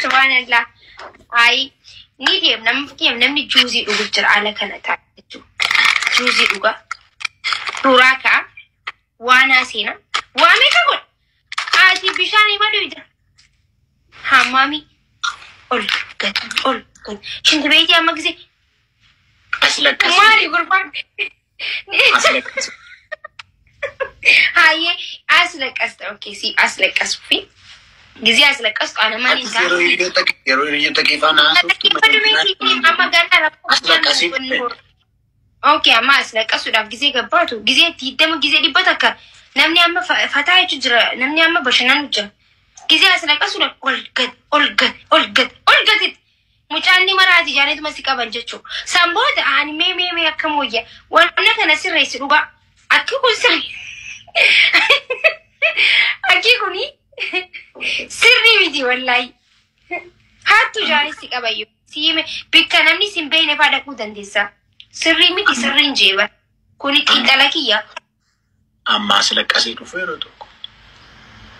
Subhanallah. Ayi ni deemna amma fakkeenyaaf namni juuzii dhugu jira ala kana ta'a jechuudha. Juuzii dhuga. Suuraa ka'a. Waan haaseenaa. Waa meeqa godha? Ati bishaan hima dhuyda. Hammaami ol gad ol gad. Shinti beetii amma gisee Aslaqqasii. maali gurbaan? Aslaqqasii. Hayyee as laqqasta okay si as laqqasuufi gisee as laqqastu ana maaliin Atis ta'a? yeroo hiriyoota yeroo hiriyoota kee faana haasoftu Amma gara rakkoo Aslaqqasii. Okay, amma as laqqasuudhaaf gisee gabbaatu gisee 20 gisee 100 namni amma fataa jechuun jira, namni amma bashannanu jira. Gisee as laqqasuudhaaf ol gad ol gad ol gad ol gaditti mucaan ni maraati jaanituma si qaban jechuudha. San booda ani mee mee mee akkam wayya wanna kana sirreessi dhugaa akki kun sirri akki kuni sirrii miti wallaahi. Hattu jaanis si qabayyo. Siime bikka namni sin beekne faa dhaquu dandeessa. Sirrii miti sirriin jeeba. Kuni xiinxala kiyya. Amma aslaqqasii dhufu yeroo tokko.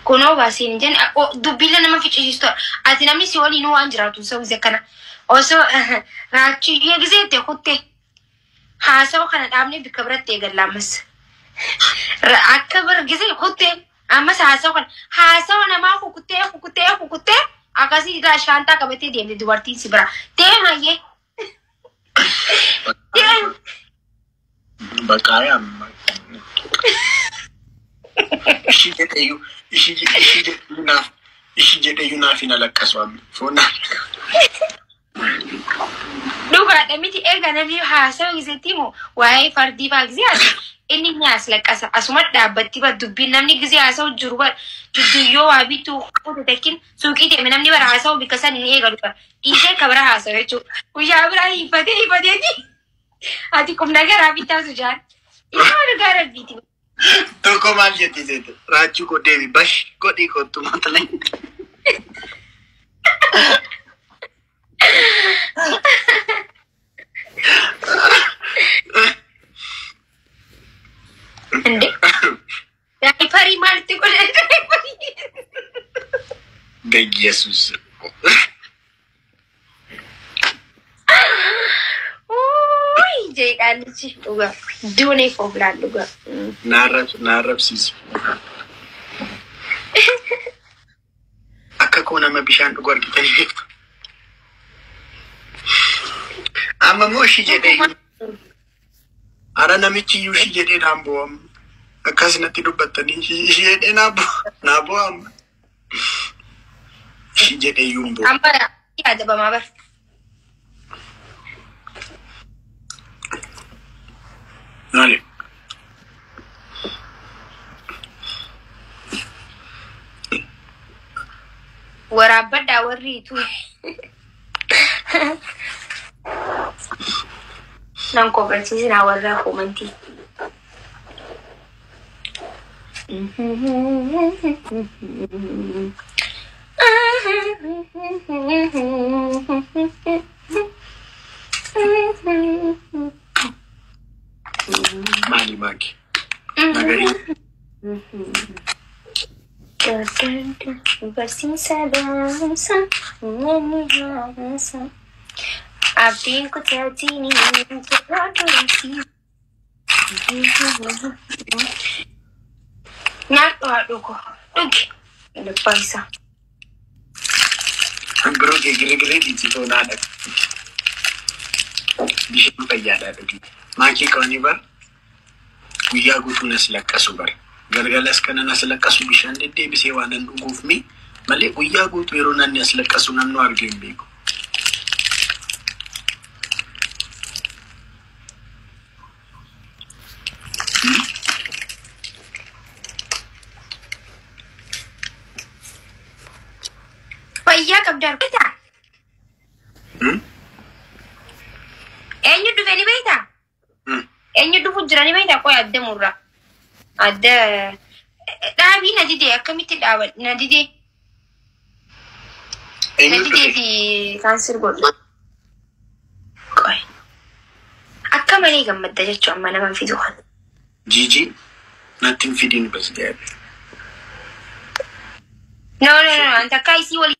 Kunoo baasiin jenne dubbiilla nama ficcisiistu. Ati namni si waliin waan jiraatu osoo gisee kana. Osoo raachiyyee gisee itti kutte. Haasawa kana dhaabnee bikka biratti eegalla ammas. Akka bara gisee kutte ammas haasawa kana haasawa namaa kukuttee kukuttee kukuttee akkasii irraa shaantaa qabatee deemte dubartiin si bira. Deem hayyee. Deem. Bakka amma. Ishii jedheyyuu ishii ishii jedheyyuu naaf ishii jedheyyuu naaf hin alaqqasu amma. Foon naaf. Dhugaadha miti eega namni haasawa giseetti himu waa'ee fardii faa gisee haasa'u inni ni as laqqasa asuma dhaabbatti bar dubbiin namni gisee haasa'u jiru bar jidduyyoo waa bituu qote takkin suuqii deeme namni bara haasa'u bikka san inni eegalu bar dhiisee ka bira haasa'u jechuudha. Guyyaa biraa hiifatee hiifateeti ati qubna garaa bittaa sujaan isaa dhugaa rabbiiti. Tokko maal jetti seete? Raachuu koo deemi bash godhii kottu maatala. Inde daayiparii maalitti godhan daayiparii? Beyyesus. Uuuy jeeqaanichi dhugaa duunee fooflaan dhugaa. Naarrabsiisu. Akka koo nama bishaan dhugu argitanii beektu. Amma immoo ishii jedhee Ara namichi iyyuu ishii jedhee naan bo'amu. Akkas natti dubbattanii ishii jedhee naa bo'amu. Ishii jedhee iyyuu hin bo'u. Amma yaadabamaa bar. Maali? Waraabbadhaa warri itu. Nan kofalchiisinaa warra koomantii. Maali maaki? Nagarii. Barsiisa barumsa namni haasa. Abdiin kutaatiin jedhaa. Nyaadhu haadhoo koo dhugi. Lubbaa isaa. Biroo kee girgiree dhiisitoo naa dhaqa. Bishaan fayyaadhaa dhugi. Maakii qabanii bar guyyaa guutuu nas laqqasu bar. Galgalas kana nas laqqasu bishaan deddeebisee waan nan dhuguuf mi malee guyyaa guutuu yeroo namni as laqqasu namnu argee hin beeku. Fayyaa qabda argita. Eenyu dhufe ni beektaa? Eenyu dhufu jira ni beektaa? Qoy adda murra. Adda dhaabii na didee akkamitti dhaaban na didee na Eenyu didee dhufe? fi kaansir godhu. Qoy. Akkam Akka malee gammadda jechuun amma nama fidu kana. Jiji natti hin fidin bas gaabe. No, no, no, anta akka isii walii.